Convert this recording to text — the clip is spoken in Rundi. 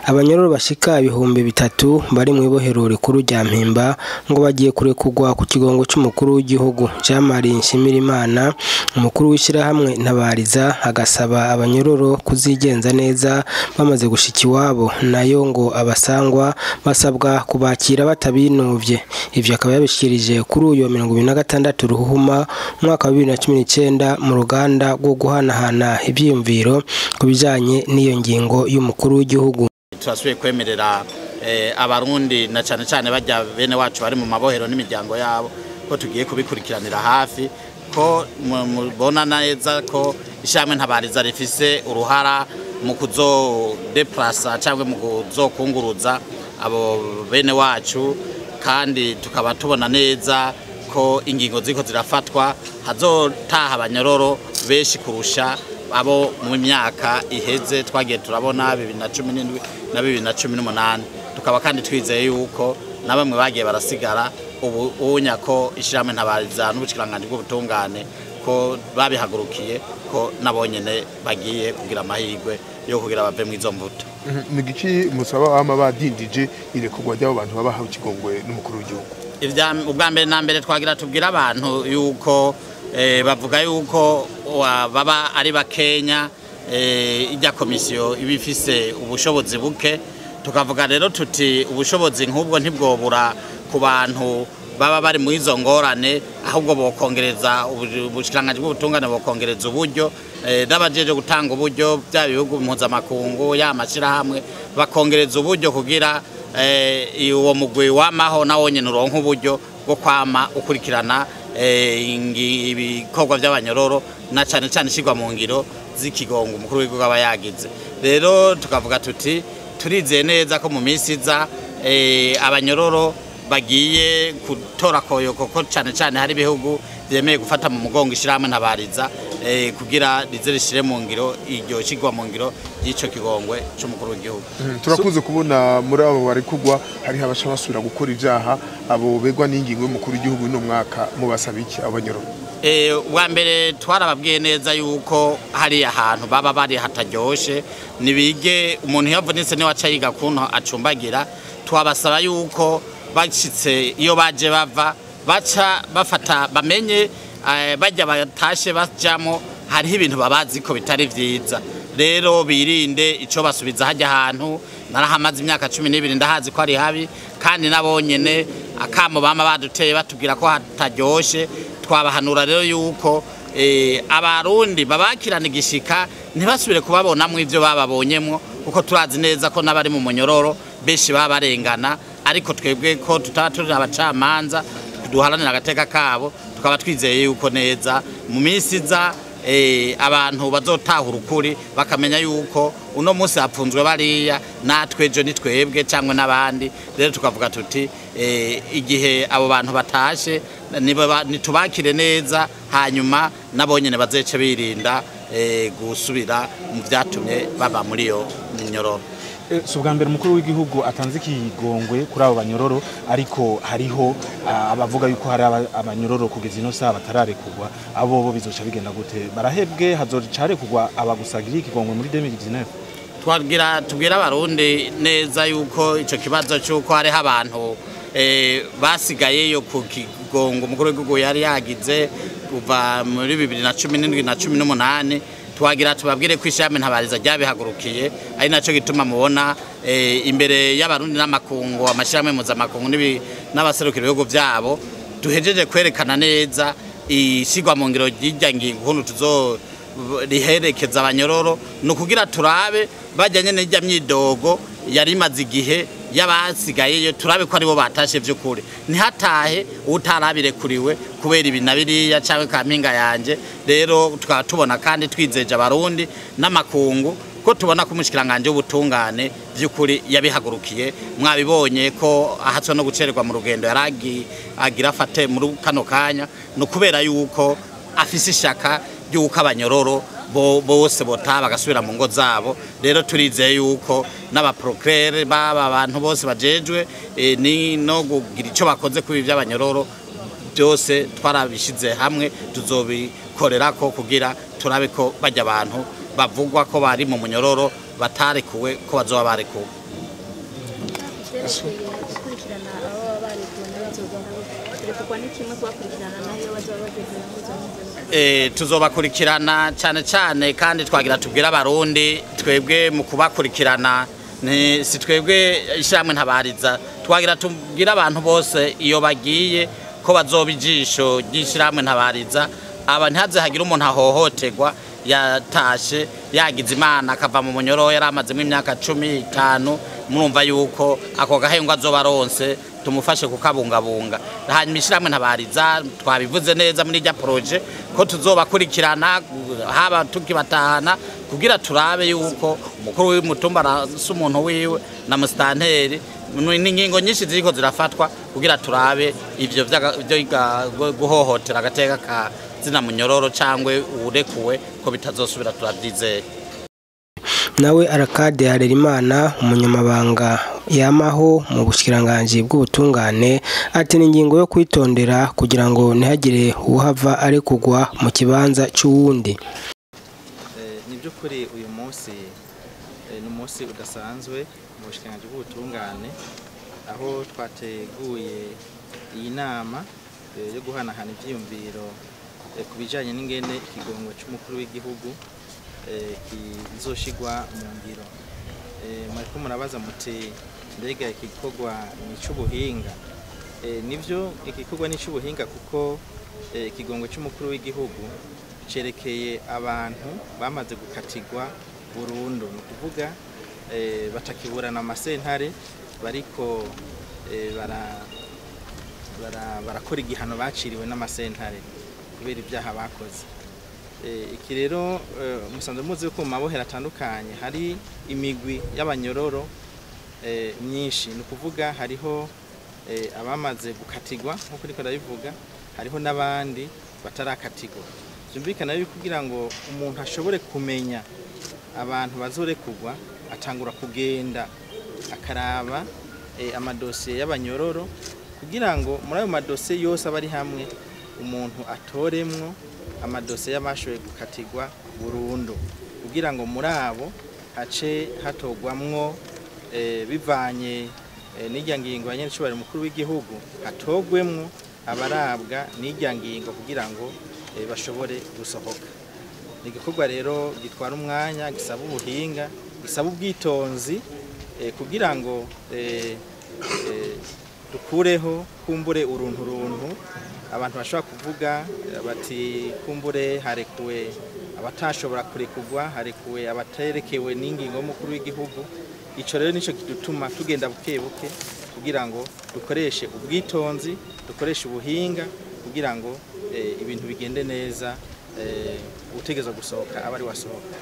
Abanyororo bashika 3000 bari mu ibohero rikuru rya Mpimba ngo bagiye kurekurwa ku kigongo c'umukuru w'igihugu Jean Marie Nshimirimana. Umukuru w'ishirahamwe Ntabariza agasaba abanyororo kuzigenza neza bamaze gushika iwabo, nayo ngo abasangwa basabwa kubakira batabinuvye. Ivyo akaba yabishikirije kuri uyo 26 Ruhuhuma umwaka wa 2019 mu ruganda rwo guhanahana ivyiyumviro ku bijanye n'iyo ngingo y'umukuru w'igihugu. Turasubiye kwemerera abarundi na cane cane bajya bene wacu bari mu mabohero n'imiryango yabo ko tugiye kubikurikiranira hafi, ko mubona neza ko ishamwe Ntabariza rifise uruhara mu kuzodeplasa cyangwa mu kuzokunguruza abo bene wacu, kandi tukaba tubona neza ko ingingo ziko zirafatwa hazotaha abanyororo benshi kurusha abo mu myaka iheze twagiye turabona 2017 na 2018. Tukaba kandi twizeye yuko na bamwe bagiye barasigara ubu unya ko ishyirahamwe Ntabariza n'ubushikiranganje bw'ubutungane ko babihagurukiye, ko nabonyene bagiye kugira amahirwe yo kugira bave mu izo mvuto. Ni giki musaba ama badindije irekurwa ry'abo bantu babahawe ikigongwe n'umukuru w'igihugu? Ubwa mbere na mbere twagira tubwira abantu yuko bavuga yuko baba ari bakenya, ijya komisiyo iba ifise ubushobozi buke. Tukavuga rero tuti ubushobozi nk'ubwo ntibwobura ku bantu baba bari mu izo ngorane, ahubwo bokongereza ubushikiranganje bw'ubutungane, bokongereza uburyo n'abajeje gutanga uburyo bya bihugu mpuzamakungu ya mashirahamwe bakongereza uburyo kugira uwo mugwi wamaho nawo nyene uronka uburyo bwo kwama ukurikirana ibikorwa by'abanyororo na cane cane ishirwa mu ngiro z'ikigongo umukuru w'igihugu aba yagize. Rero tukavuga tuti turizeye neza ko mu minsi iza abanyororo bagiye gutora koyoko, ko cane cane hari ibihugu byemeye gufata mu mugongo ishyirahamwe Ntabariza kugira rize rishire mu ngiro iryo shirwa mu ngiro ry'ico kigongwe c'umukuru w'igihugu. Turakunze kubona muri abo bari kugwa hari abasha basubira gukora ivyaha, abo begwa n'ingingo y'umukuru w'igihugu no mwaka mubasaba iki abanyororo? Ubwa mbere twarababwiye neza yuko hari ahantu baba bari hataryoshe, nibige umuntu yavunitse niwe aca yiga kuntu acumbagira. Twabasaba yuko bashitse iyo baje bava baca bafata bamenye bajya batashe bajamo hariho ibintu babazi ko bitari vyiza, rero birinde ico basubiza hajya ahantu. Narahamaze imyaka 12 ndahazi ko ari habi, kandi nabonyene akamo bama baduteye batubwira ko hataryoshe. Twabahanura rero yuko abarundi babakirana igishika ntibasubire kubabonamwo ivyo bababonyemwo, kuko turazi neza ko n'abari mu munyororo benshi baba barengana, ariko twebwe ko tutaba turi abacamanza duharanira agateka kabo, tukaba twizeye yuko neza mu minsi iza abantu bazotahura ukuri bakamenya yuko uno munsi hapfunzwe bariya natwe ejo ni twebwe cyangwa n'abandi. Rero tukavuga tuti igihe abo bantu batashe nitubakire neza, hanyuma nabonyene bazece birinda gusubira mu vyatumye baba muri iyo minyororo. Si ubwa mbere umukuru w'igihugu atanze ikigongwe kuri abo banyororo, ariko hariho abavuga yuko hari abanyororo kugeza ino saha batararekurwa. Abo bo bizoca bigenda gute? Barahebwe, hazoca harekurwa abagusagira ikigongwe muri 2019? Twagira tubwira abarundi neza yuko ico kibazo c'uko hariho abantu basigayeyo ku kigongo umukuru w'igihugu yari yagize kuva muri 2017 na 18, twagira tubabwire ko ishami Ntabariza ryabihagurukiye, ari naco gituma mubona imbere y'abarundi n'amakungu, amashirahamwe mpuzamakungu n'abaserukira ibihugu vyabo, duhejeje kwerekana neza ishirwa mu ngiro ry'irya ngingo ukuntu tuzo riherekeza abanyororo, ni ukugira turabe bajyanye n'irya myidogo yari imaze igihe y'abasigayeyo, turabe ko aribo batashe vy'ukuri, ntihatahe utarabirekuriwe kubera ibi na biriya canke kampinga yanje. Rero tukaba tubona kandi twizeje abarundi n'amakungu ko tubona ko umushikiranganje w'ubutungane vy'ukuri yabihagurukiye. Mwabibonye ko ahatswe no gucererwa mu rugendo yaragi agira afate muri kano kanya, ni ukubera yuko afise ishaka ry'uko abanyororo bose bota bagasubira mu ngo zabo. Rero turizeye yuko n'abaprocureur baba abantu bose bajejwe ni no kugira ico bakoze kuri ivy'abanyororo byose twarabishize hamwe, tuzobikorerako kugira turabe ko bajya abantu bavugwa ko bari mu munyororo batarekuwe ko bazoba barekuwe. Gukurikirana abo baba barekuwe n'abazogenda kurekurwa ni kimwe, kubakurikirana nayo bazoba bageze naho? Tuzobakurikirana cyane cyane, kandi twagira tubwira Abarundi, twebwe mu kubakurikirana si twebwe ishyirahamwe Ntabariza. Twagira tubwira abantu bose iyo bagiye ko bazoba ijisho ry'ishyirahamwe Ntabariza, aba ntihaze hagire umuntu ahohoterwa yatashe, yagize Imana akava mu munyoro yari amazemo imyaka 15. Murumva yuko ako gahengwa azoba aronse tumufashe kukabungabunga. Hanyuma ishyirahamwe Ntabariza twabivuze neza muri rya projet ko tuzobakurikirana haba tukibatahana, kugira turabe yuko umukuru w'umutumba arasa umuntu wiwe na musitanteri. N'ingingo nyinshi ziriko zirafatwa kugira turabe ivyo vyo guhohotera agateka ka zina munyororo cangwe urekuwe ko bitazosubira, turavyizeye. Nawe Arcade Harerimana, umunyamabanga yamaho mu bushikiranganji bw'ubutungane, ati ni ingingo yo kwitondera kugira ngo ntihagire uwuhava arekugwa mu kibanza c'uwundi. Ni by'ukuri uyu munsi ni umunsi udasanzwe mu bushikiranganji bw'ubutungane, aho twateguye iyi nama yo guhanahana ivyiyumviro ku bijanye n'ingene ikigongo c'umukuru w'igihugu kizoshigwa mu ngiro. Mwariko murabaza muti mbega igikorwa ni ic'ubuhinga? Nivyo, igikorwa ni ic'ubuhinga kuko ikigongo c'umukuru w'igihugu cerekeye abantu bamaze gukatirwa burundu, ni ukuvuga batakiburana amasentare, bariko barakora igihano baciriwe n'amasentare kubera ibyaha bakoze. Iki rero musanzwe muzi ko mu mabohero atandukanye hari imigwi y'abanyororo myinshi, ni ukuvuga hariho abamaze gukatirwa nk'uko uriko ndabivuga, hariho n'abandi batarakatirwa. Byumvikana yuko kugira ngo umuntu ashobore kumenya abantu bazorekurwa, atangura kugenda akaraba amadosiye y'abanyororo, kugira ngo muri ayo madosiye yose aba ari hamwe umuntu atoremwo amadosiye y'abashoboye gukatirwa burundu, kugira ngo muri abo hace hatogwamwo bivanye n'irya ngingo ya nyenicubahiro umukuru w'igihugu, hatogwemwo abarabwa n'irya ngingo kugira ngo bashobore gusohoka. Ni igikorwa rero gitwara umwanya, gisaba ubuhinga, gisaba ubwitonzi, kugira ngo dukureho kumbure uruntu runtu abantu bashobora kuvuga bati kumbure harekuwe abatashobora kurekurwa, harekuwe abaterekewe n'ingingo y'umukuru w'igihugu. Ico rero nico kidutuma tugenda buke buke kugira ngo dukoreshe ubwitonzi, dukoreshe ubuhinga kugira ngo ibintu bigende neza, utegerezwa gusohoka aba ari wasohoka.